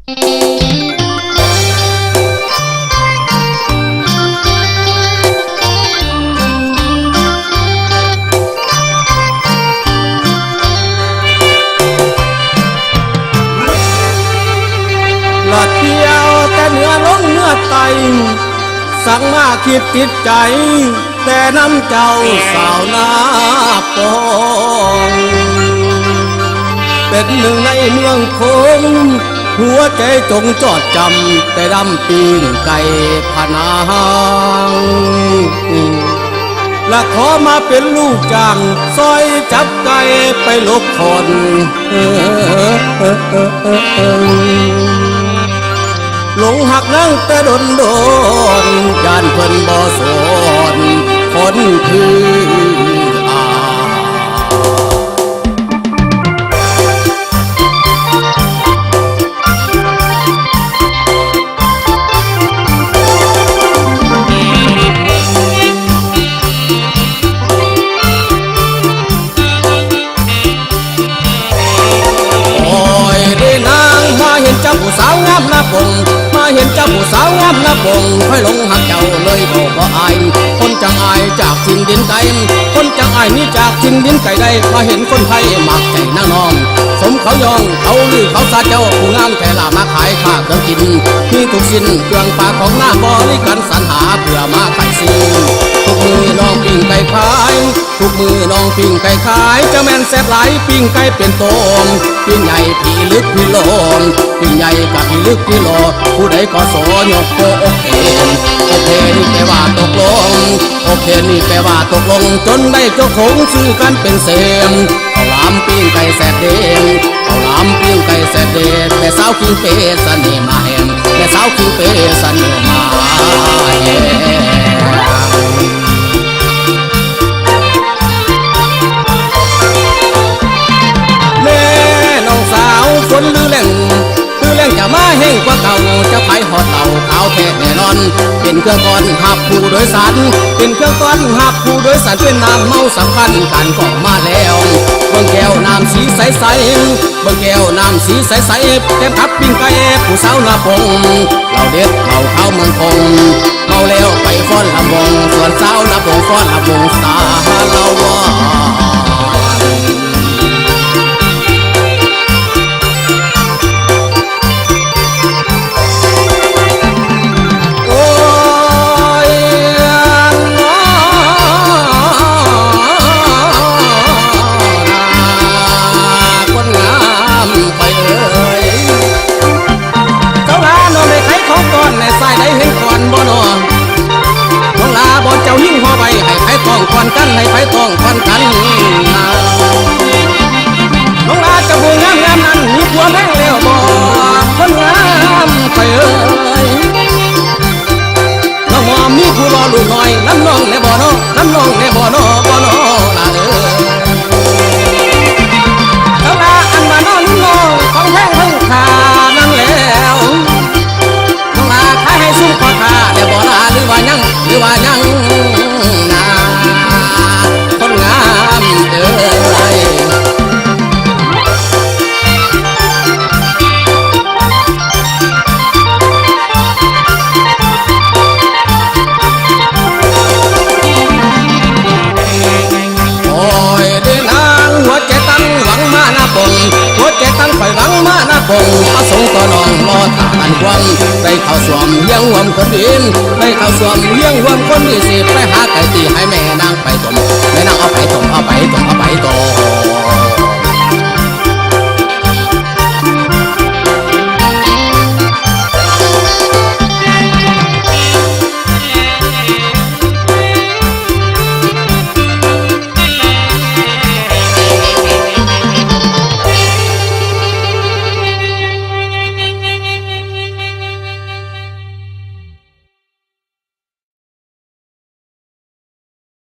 ລະທ່ຽວແຕ່ເໜືອລົງເໜືອໃຕ້ ສັ່ງມາຄິດຕິດໃຈ ແຕ່ນຳເຈົ້າສາວນາປອງ ເປັນໜຶ່ງໃນເມືອງຄົງ ຫົວໃຈຈົງຈອດຈຳ ແຕ່ດຳປີ້ງໄກ່ພະນາງ ລະຂໍມາເປັນລູກຈ້າງ ຊ່ອຍຈັບໄກ່ໄປຫຼົບຂອນ. ຫຼົງຮັກນາງແຕ່ດົນໆ ຢ້ານເພິ່ນບໍ່ສອນຄົນຄືອາ. ໂອ້ຍເດນາງ ມາເຫັນເຈົ້າຜູ້ສາວງາມໜ້າປົງ ມາເຫັນເຈົ້າຜູ້ສາວງາມໜ້າປົງ ຂ້ອຍຫຼົງຮັກເຈົ້າເລີຍບໍ່ ບໍ່ອາຍ ຄົນຈັ່ງອາຍຈາກຖິ່ນດິນໄກ ຄົນຈັ່ງອາຍນີ້ຈາກຖິ່ນດິນໄກໄດ້ ມາເຫັນຄົນໄທມັກໃຈນາງນ້ອງ ສົມເຂົາຍ້ອງ ເຂົາລືເຂົາສາເຈົ້າ ຜູ້ງາມແທ້ລະມາຂາຍຄ່າເຄື່ອງກິນ ມີທຸກສິ່ງເຄື່ອງປາຂອງໜ້າ ບໍລິການສັນຫາເພື່ອມາຂາຍສິ່ງ ທຸກມື້ນ້ອງປີ້ງໄກ່ຂາຍ ທຸກມື້ນ້ອງປີ້ງໄກ່ຂາຍ ຈະແມ່ນແຊບຫຼາຍ ປີ້ງໄກ່ເປັນໂຕ ປີ້ງໃຫຍ່ພິລຶກພິໂລ ປີ້ງໃຫຍ່ກະພິລຶກພິໂລ ຜູ້ໃດກໍສໍຍົກໂປ້ອົກເອນ ໂອເຄນີ້ແປວ່າຕົກລົງ ໂອເຄນີ້ແປວ່າຕົກລົງ ຈົນໄດ້ເຈົ້າຂອງຊື້ກັນເປັນເສມ ເຂົ້າຫຼາມປີ້ງໄກ່ແຊບເດ ເຂົ້າຫຼາມປີ້ງໄກ່ແຊບເດ ແມ່ສາວຄິງເປສະເໜ່ມາແຮງ ແມ່ສາວຄິງເປສະເໜ່ມາແຮງ. ແມ່ນ້ອງສາວຄົນລືແຫຼງ ລືແຫຼງຈະມາແຮງກວ່າເກົ່າ ຈະຂາຍຮອດເຫຼົ້າຂາວແທ້ແນ່ນອນ ເປັນເຄື່ອງຕ້ອນຮັບຜູ້ໂດຍສານ ເປັນເຄື່ອງຕ້ອນຮັບຜູ້ໂດຍສານ ເປັນນ້ຳເມົາສຳຄັນ ການກໍມາແລ້ວ ເບິ່ງແກ້ວນ້ຳສີໃສໆ ເບິ່ງແກ້ວນ້ຳສີໃສໆ ແກ້ມກັບປີ້ງໄກ່ຜູ້ສາວນາປົງ ເຫຼົ້າເດັດເຫຼົ້າຂາວເມືອງຄົງ ເມົາແລ້ວໄປຟ້ອນລຳວົງ ຊວນສາວນາປົງຟ້ອນລຳວົງສາລະວັນ. ໂອ້ຍ ນາ ຄົນງາມຂ້ອຍເອີຍ ເຈົ້າລານ້ອງໄດ້ໄຂຂອງກ່ອນ ແລະສາຍໃດເຫັນກ່ອນບໍ່ນ້ອ ນ້ອງລາ ບ່ອນເຈົ້າຍິງຫໍໄວ້ ໃຫ້ໃຜຕ້ອງກ່ອນກັນ ໃຫ້ໃຜຕ້ອງກ່ອນກັນນາ ນ້ອງລາ ເຈົ້າຜູ້ງາມໆນັ້ນ ມີຜົວແລ້ວແລ້ວບໍ່ ຄົນງາມຂ້ອຍເອີຍ ນ້ອງມອມມີຜູ້ລໍລູກນ້ອຍ ນຳນ້ອງແດ່ບໍ່ນ້ອ ນຳນ້ອງແດ່ບໍ່ນ້ອ ບໍ່ນ້ອລາເອີຍ ເຈົ້າລາ ອັນວ່ານ້ອງລຸງນ້ອງ ຂອງແພງເພິ່ນຄ່ານັ້ນແລ້ວ ນ້ອງລາຂາຍໃຫ້ຊຸມພໍ່ຄ້າແລ້ວບໍ່ລາ ຫຼືວ່າຍັງ ຫຼືວ່າຍັງນາ ຄົນງາມເອີຍ. ໂອ້ຍເດນາງ ຫົວໃຈຕັ້ງຫວັງມານາປົງ ຫົວໃຈຕັ້ງຂ້ອຍຫວັງມານາປົງ ປະສົງຕໍ່ນ້ອງລໍຖ້າອັນຄວາມ ໄດ້ເຂົ້າສວມຮຽງຮ່ວມຄົນດີ ໄດ້ເຂົ້າສວມຮຽງຮ່ວມຄົນດີ ຊິໄປຫາໄກ່ຕີໃຫ້ແມ່ນາງໄປຕົ້ມ